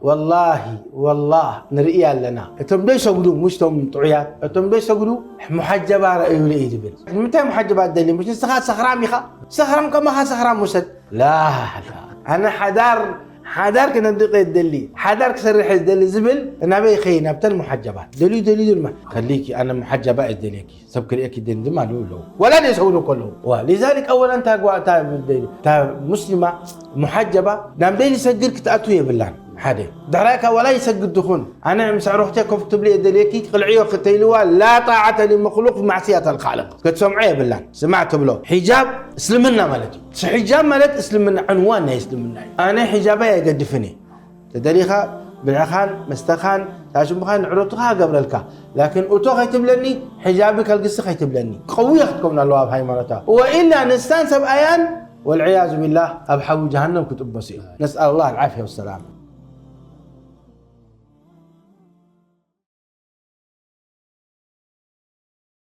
ወላሂ ወላሂ ንርኢ ኣለና። እቶም ደይሰግዱ፣ ምሽ ቶም ጥዑያት፣ እቶም ደይሰግዱ ሙሓጀባ ረእዩለ እዩ ዝብል። ንምንታይ ሙሓጀባ ትደሊ? ምሽ ንስኻ ሰኽራም ኢኻ። ሰኽራም ከማኻ ሰኽራም ውሰድ። ላ፣ ላ። ኣነ ሓዳር፣ ሓዳር ክነድቕ እየ ዝደሊ፣ ሓዳር ክሰርሕ እየ ዝደሊ ዝብል ናበይ ይኸይድ? ናብተን ሙሓጀባት። ደልዩ፣ ደልዩ ድማ፣ ከሊኪ፣ ኣነ ሙሓጀባ እየ ዝደልየኪ፣ ሰብ ክርእየኪ ደን ድማ ኣለዉ ኣለዉ። ወላ ደይሰግዱ ከለዉ። ዋ፣ ሊዛሊክ ኣወላ እንታይ ግዋ-፣ እንታይ ደልዩ? እታ ሙስሊማ ሙሓጀባ ናብ ደይሊ ሰግድ ክትኣቱ የብላን። ሓደ። ድሕራይካ ዋላ ይሰግድ ትኹን፣ ኣነ ምስ ኣዕሩኽተይ ኮፍ ክትብሊ እየ ደልየኪ፣ ቅልዕዮ ክተይልዋ፣ ላ ጣዓተ ሊመኽሉቅ ፊ ማዕስያት ኣልኻልቅ። ክትሰምዖ የብላን። ስማዕ ትብሎ። ሒጃብ እስልምና ማለት እዩ። ሒጃብ ማለት እስልምና፣ ዕንዋን ናይ እስልምና እዩ። ኣነ ሒጃበይ ኣይገድፍን እየ። ተደሊኻ ብልዕኻን፣ መስተኻን፣ ታሽምኻን፣ ንዕሮትኻ ኣገብረልካ። ላኪን እቶ ከይትብለኒ፣ ሒጃቢ ከልግሲ ከይትብለኒ። ቀውያ ክትከውን ኣለዋ ኣብ ሃይማኖታ። ወኢላ ንሳን ሰብኣያን፣ ወልዕያዙ ቢላህ፣ ኣብ ሓዊ ጀሃነም ክጥበሱ እዮም። ነስኣል ላህ ኣልዓፍያ ወሰላም።